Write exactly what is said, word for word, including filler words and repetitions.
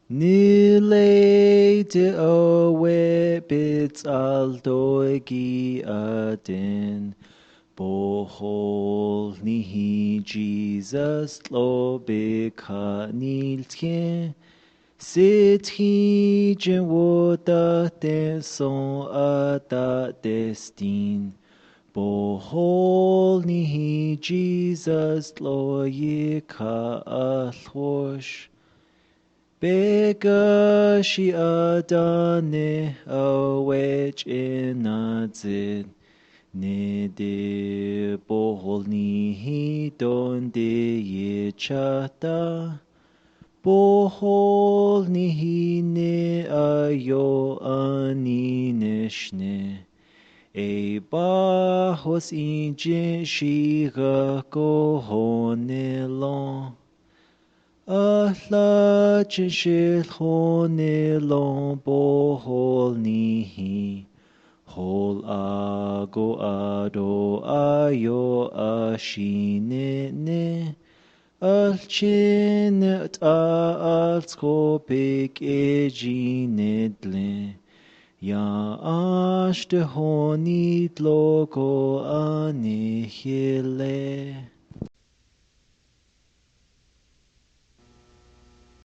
Nilei te awe pitsal toi ki aden. Pohol ni hi Jesus lo be kha nil tien. Sit hi jen wo ta te so a ta destin. Pohol ni hi Jesus lo ye kha a hlosh. Peka shi a da ne a wech e na zit. Ne de pohol ni hi don de ye cha ta. Pohol ni hi ne a yo a ni ne shne. E ba hos i je shi ga ko ho ne lo. A hla chen shi ho ne lo pohol ni hi. Hol a go a do a yo a shi ne ne. Al chin ta al sko pik e ji ne le. Ya ash te ho ni lo ko a ne hi le.